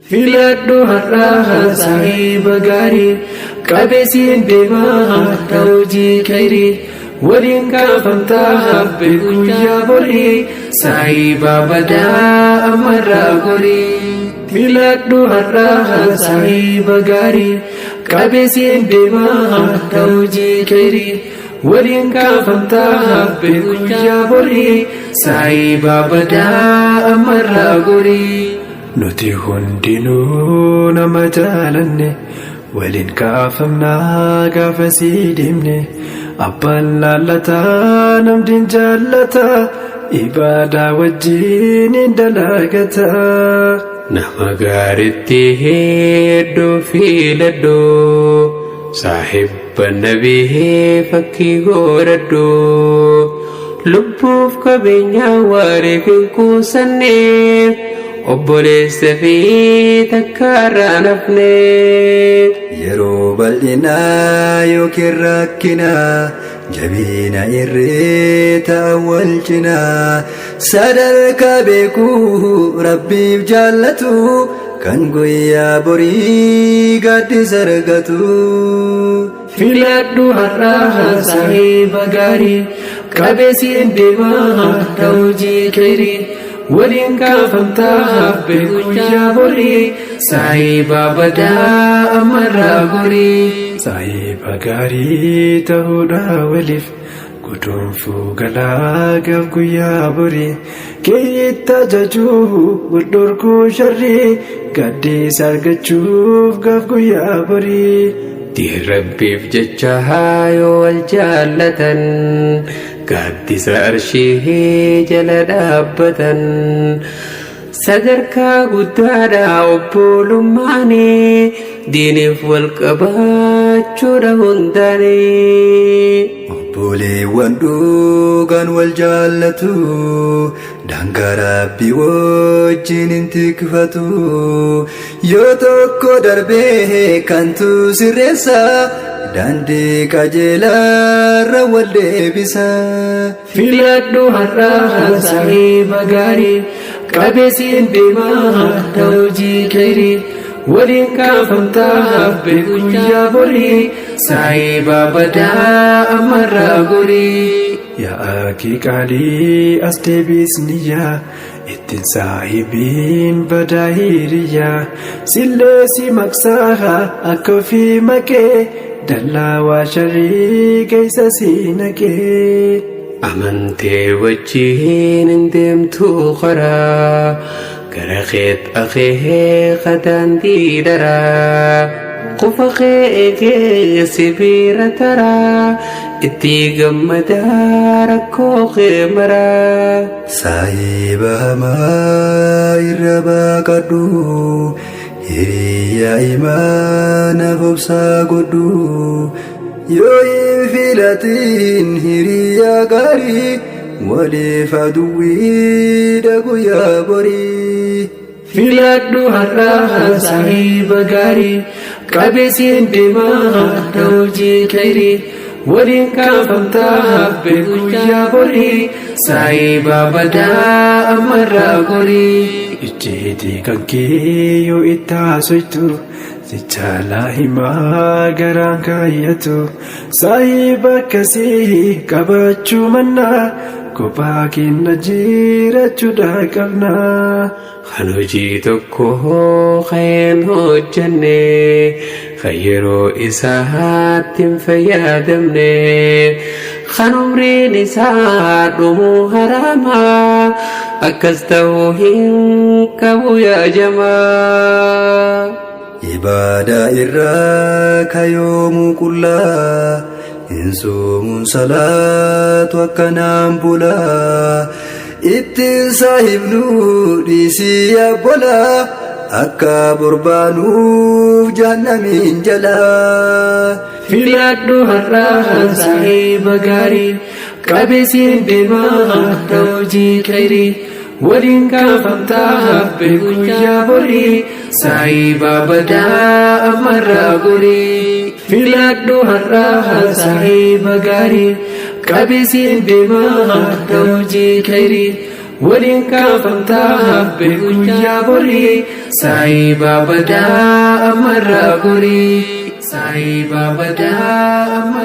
Filadhu har'aa saahiba gaarii, qabeessiin deemaa har'a hojii khayrii. Waliin kaafamtaa habbe guyyaa borii, saahiba badaa ammarraa gorii. Filadhu har'aa saahiba gaarii, qabeessiin deemaa har'a hojii khayrii. Waliin kaafamtaa habbe guyyaa borii, saahiba badaa ammarraa gorii. Nuti hundinuu nama jaalanne, waliin kaafamnaa gaafa sii deemne. Abbaan laallataa namdiin jaallataa, ibaadaa wajjin hin dalagataa. Nama gaaritti hedduu filadhu, saahibba nabii fakkii godhadhu. Lubbuuf qabeenya waliif hin kuusanne, obboleessa fi takka irraa nafne. Yeroo bal'inaa yookiin rakkinaa, jabiina irree ta'an wal cinaa, sadarkaa beekuu rabbiif jaallatu, kan guyyaa borii gaaddisa argatu. Filadhu har'aa saahiba gaarii, qabeessiin deemaa har'a hojii khayrii. Waliin kaafamtaa habbe guyyaa borii, saahiba badaa ammarraa gorii. Saahiba gaarii ta'uudha waliif guduunfuu galaa gaaf guyyaa borii. Keeyyitti ajajuu wal dhorkuu sharrii, gaaddisa argachuuf gaaf guyyaa borii. Diin rabbiif jecha yoo wal jaallatan, gaaddisa arshii jala dhaabbatan. Sadarkaa guddaadha obbolummaanii, diiniif wal qabaachuudha hundaanii. Obboleewwan dhugaan wal jaallatu, daangaa rabbii wajjin hin tikfatu. Yoo tokko darbee kantu sirreessa, daandii qajeelaarra wal deebisa. Filadhu har'aa saahiba gaarii, qabeessiin deemaa har'a hojii khayrii. Waliin kaafamtaa habbe guyyaa borii, saahiba badaa ammarraa gorii. Yaa akii qaalii as deebisniyyaa, ittiin saahibiin badaa hiriyyaa. Sillee si maqsaa akka ofii maqee, dallaa waa sharrii keessa si naqee. Amantee wajjin hin deemtu karaa, gara keet akeeka daandii daraa. Qufa kee eegee sibiira taraa, itti gammadaa rakkoo kee maraa. Saahiba hamaa irra baaqadhu, hiriyaa imaana obsaa godhu. Yoo hin filatin hiriyaa gaarii, waliif aduwwiidha guyyaa borii. Filadhu har'aa saahiba gaarii, qabeessiin deemaa har'a hojii khayrii. Waliin kaafamtaa habbe guyyaa borii, saahiba badaa ammarraa gorii. Icciitii kan kee yoo itti haasoftu, si caalaa himaa garaan kaayyatu. Saahiba akkasii qabaachuu mannaa, kophaa keenya jiraachuudha qabna. Kan hojii tokko kan hojjenne, kan yeroo isaatti hin fayyadamne, kan umriin isaa dhumuu haraama, akkas ta'uu hin qabu yaa jamaa. Ibaadaa irraa kayoomuu qullaa, hin soomuun salaatu akkanaan bulaa. Ittiin saahibnu dhiisii abbolaa, akka borbaanuuf jahannamiin jalaa. Filadhu har'aa saahiba gaarii, qabeessiin deemaa har'a hojii khayrii. Waliin kaafamtaa habbe guyyaa borii, saahiba badaa ammarraa gorii. Filadhu har'aa saahiba gaarii, qabeessiin deemaa har'a hojii khayrii. Waliin kaafamtaa beekuyyaa borii saahiba badaa ammarraa gorii saahiba badaa.